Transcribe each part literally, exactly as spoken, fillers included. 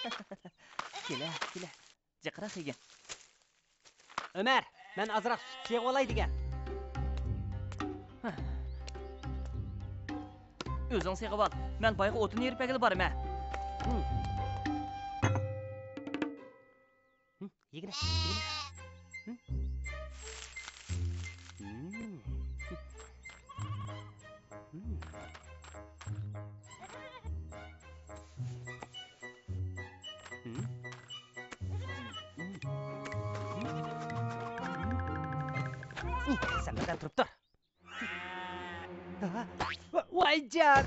كېلە، كېلە. جىقراق يېگىن. ئۆمەر، مەن ئازراق سۈت سېغىۋالاي دېگەن. ئۆزۈڭ سېغىۋال. مەن بايغا ئوتۇن يېرىپ بەرگىلى بارىمەن. يېگىنە، يېگىنە. سەن بىردەم تۇرۇپ تۇر. ۋاي جان!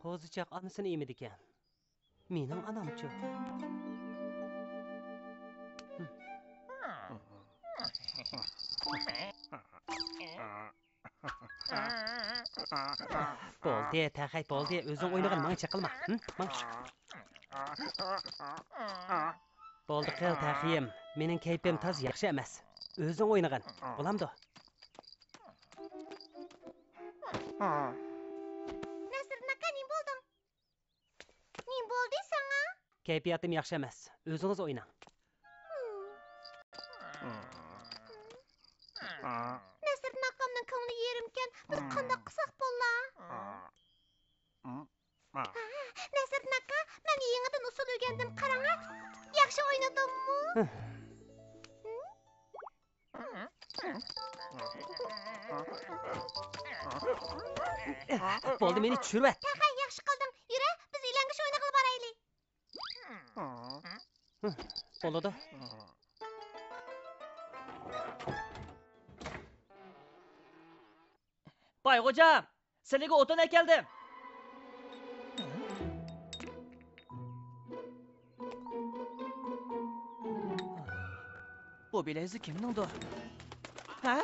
قوزىچاق ئانىسىنى ئېمىدىكەن. مېنىڭ ئانامچۇ؟ بولدى، تەخەي، بولدى. ئۆزۈڭ ئوينىغىن، ماڭا چېقىلما. ھە؟ ماڭ. بولدى قىل، تەخىيىم. مېنىڭ كەيپىم تازا ياخشى ئەمەس. ئۆزۈڭ ئوينىغىن. بولامدۇ؟ نەسىردىن ئاكا، نېمە بولدۇڭ؟ نېمە بولدى ساڭا؟ كەيپىياتىم ياخشى ئەمەس. ئۆزىڭىز ئويناڭ. نەسىردىن ئاكامنىڭ كۆڭلى يېرىمكەن. بىز قانداق قىلساق بولا؟ نەسىردىن ئاكا، مەن يېڭىدىن ئۇسسۇل ئۆگەندىم، قاراڭا. ياخشى ئوينىدىممۇ؟ بولدى، مېنى چۈشۈرۈۋەت. تەخەي، ياخشى قىلدىڭ. يۈرە، بىز ئىلەڭگۈچ ئوينىغىلى بارايلى. بولىدۇ. باي غوجام، سىلىگە ئوتۇن ئەكەلدىم. بۇ بىلەيزۈك كىمنىڭدۇ؟ ھە؟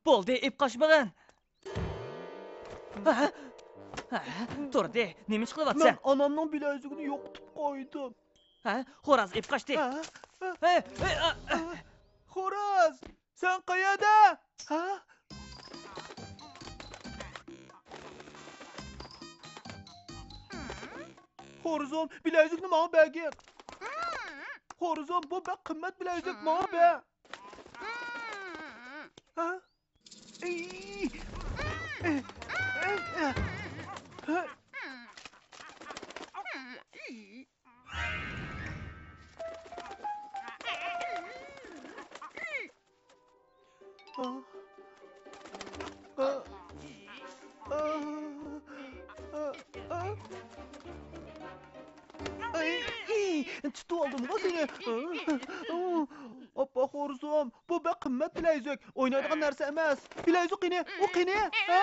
بولدى، ئېپ قاچمىغىن. ھە؟ ھە؟ تۇردى، نېمە ئىش قىلىۋاتىسەن؟ مەن ئانامنىڭ بىلەيزۈكىنى يوقىتىپ قويدۇم. ھە؟ خوراز ئېپ قاچتى. ھە؟ ھە؟ ھە؟ ھە؟ خوراز، سەن قەيەردە؟ ھە؟ خورزۇم، بىلەيزۈكنى ماڭا بەرگىن. خورزۇم، بۇ بەك قىممەت بىلەيزۈك، ماڭا بەر. ھە؟ ئەي، تۇتۇۋالدىمغۇ سېنى. ئاپا خورزۇم، بۇ بەك قىممەت بىلەيزۈك. ئوينايدىغان نەرسە ئەمەس. بىلەيزۈك قېنى؟ ئۇ قېنى؟ ھە؟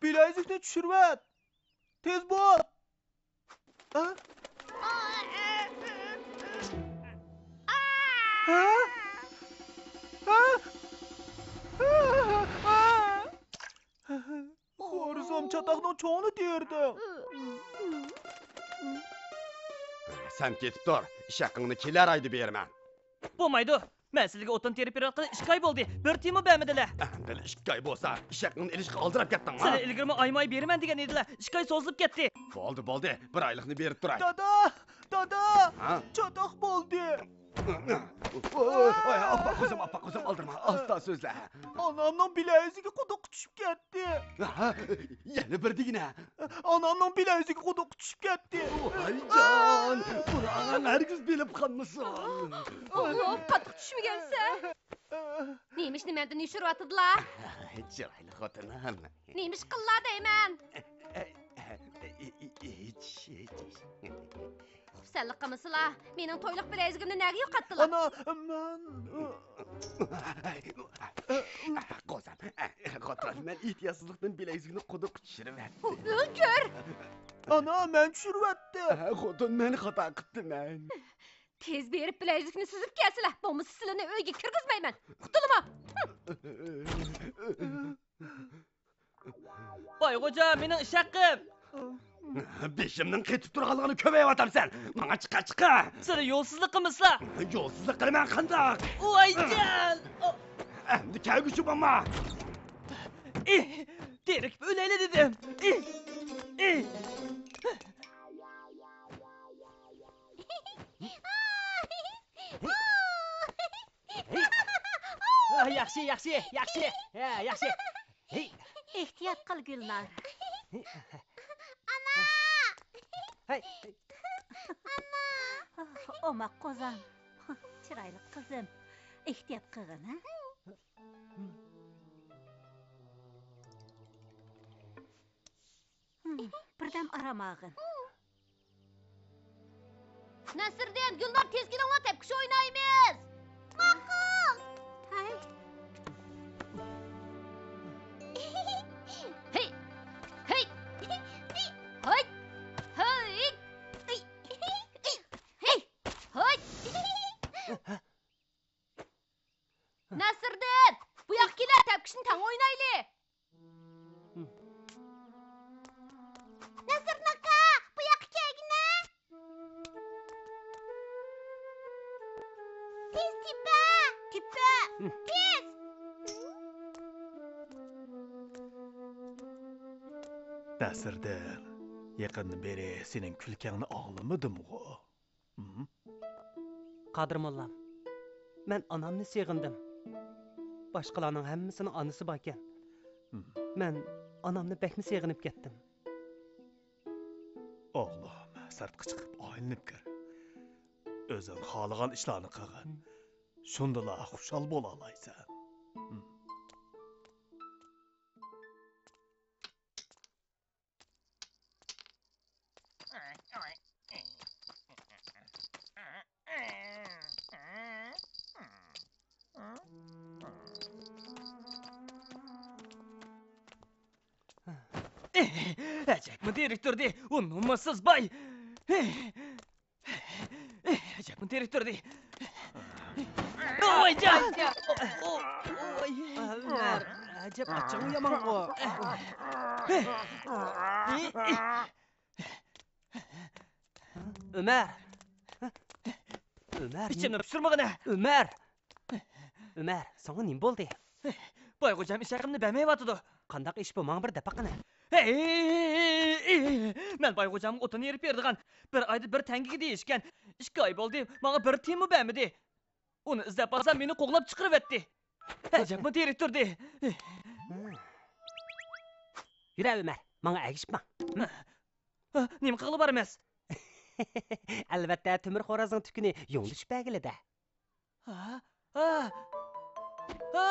بىلەيزۈكنى چۈشۈرۈۋەت! تېز بول! ھە؟ ھە؟ ھە؟ ھە؟ خورزۇم، چاتاقنىڭ چوڭىنى تېرىدىڭ. سەن كېتىپ تۇر، ئېشەكىڭنى كېلەر ئايدا بېرىمەن. بولمايدۇ. مەن سىلىگە ئوتۇن تېرىپ بېرىۋاتقىلى ئىككى ئاي بولدى. بىر تىيىنمۇ بەرمىدىلە. ئەمدىلا ئىككى ئاي بولسا، ئېشەكىڭنى ئېلىشقا ئالدىراپ كەتتىڭما؟ سىلى ئىلگىرىمۇ ئايمۇ ئاي بېرىمەن دېگەن ئىدىلە. ئىككى ئاي سوزۇلۇپ كەتتى. بولدى، بولدى. بىر ئايلىقنى بېرىپ تۇراي. دادا! دادا! ھە؟ چاتاق بولدى. ۋاي، ۋاي، ئاپا قىزىم، ئاپا قىزىم، ئالدىرىما. ئاستا سۆزلە. ئانامنىڭ بىلەيزۈكى قۇدۇققا چۈشۈپ كەتتى. ھە؟ يەنە بىر دېگىنە. ئانامنىڭ بىلەيزۈكى قۇدۇققا چۈشۈپ كەتتى. ۋايجان، بۇنى ئاناڭ ھەرگىز بىلىپ قالمىسۇن. ئوغلۇم، قاتتىق چۈشمىگەنسەن. نېمە ئىشنى مەندىن يوشۇرۇۋاتىدىلا؟ چىرايلىق خوتۇنۇم. نېمە ئىش قىللا دەيمەن؟ ھېچ، ھېچ. سەنلا قىلمىسىلا، مېنىڭ تويلۇق بىلەيزۈكۈمنى نەگە يوقاتتىلا؟ ئانا، مەن. قوزام، خوتۇن، مەن ئېھتىياتسىزلىقتىن بىلەيزۈكنى قۇدۇق چۈشۈرۈۋەتتىم. ئۆلتۈر! ئانا، مەن چۈشۈرۈۋەتتىم. خوتۇن، مەن خاتا قىپتىمەن. تېز بېرىپ بىلەيزۈكنى سۈزۈپ كەلسىلە، بولمىسا سىلىنى ئۆيگە كىرگۈزمەيمەن. قۇتۇلما! باي غوجا، مېنىڭ ئىش ھەققىم! بېشىمنىڭ قېتىپ تۇرغانلىقىنى كۆرمەيۋاتامسەن؟ ماڭا چىقار، چىقار! سىلى يولسىزلىق قىلمىسىلا! يولسىزلىق قىلىمەن قانداق؟ ۋايجان! ئەمدى كەلگۈچى بولما! ئېھ، تېرىكىپ ئۆلەيلى دېدىم! ئېھ، ئېھ. ياخشى، ياخشى، ياخشى. ھە، ياخشى. ھېي. ئېھتىيات قىل، گۈلنار. ئانا! ھەي. ئانا! ئوماق قوزام. چىرايلىق قىزىم. ئېھتىيات قىلغىن، ھە؟ بىردەم ئارام ئالغىن. نەسىردىن، گۈلنار، تېز كېلىڭلار، تەپكۈچ ئوينايمىز. ماقۇل. ھەي. ھەي. ھەي. ھەي. ھەي. ھەي. ھەي. نەسىردىن، بۇ ياققا كېلە، تەپكۈچنى تەڭ ئوينايلى. نەسىردىن ئاكا، بۇ ياققا كەلگىنە. تېز تېپە، تېپە، تېز. نەسىردىن، يېقىندىن بېرى سېنىڭ كۈلكەڭنى ئاڭلىمىدىمغۇ؟ قادىر موللام، مەن ئانامنى سېغىندىم. باشقىلارنىڭ ھەممىسىنىڭ ئانىسى باركەن. مەن ئانامنى بەكمۇ سېغىنىپ كەتتىم. ئوغلۇم، سىرتقا چىقىپ ئايلىنىپ كىر. ئۆزۈڭ خالىغان ئىشلارنى قىلغىن. شۇندىلا خۇشال بولالايسەن. ئەجەبمۇ دىرېكتوردى، ئۇ نومۇسسىز باي. ئەجەبمۇ دىرېكتوردى. ۋايجان! ئۆمەر، ئەجەب ئاچچىقمۇ يامانغۇ. ئۆمەر! ئۆمەر! ئىچىمنى پۇشۇرمىغىنە! ئۆمەر! ئۆمەر، ساڭا نېمە بولدى؟ باي غوجام ئىش ھەققىمنى بەرمەيۋاتىدۇ. قانداق ئىش بۇ؟ ماڭا بىر دەپ باققىنە. ھەي! مەن باي غوجامغا ئوتۇن ئېرىپ بېرىدىغان، بىر ئايدا بىر تەڭگىگە دېيىشكەن. ئىككى ئاي بولدى، ماڭا بىر تىيىنمۇ بەرمىدى. ئۇنى ئىزدەپ بارسام، مېنى قوغلاپ چىقىرىۋەتتى. ئەجەبمۇ دىرېكتوردى. يۈرە ئۆمەر، ماڭا ئەگىشىپ ماڭ. نېمە قىلغىلى بارىمىز؟ ئەلۋەتتە، تۆمۈر خورازنىڭ تۈكىنى يۇڭلىشىپ بەرگىلى-دە. ھا؟ ھا؟ ھا!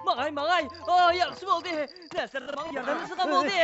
ماڭاي، ماڭاي! ئا، ياخشى بولدى! نەسىردىن ماڭا ياردەملىشىدىغان بولدى!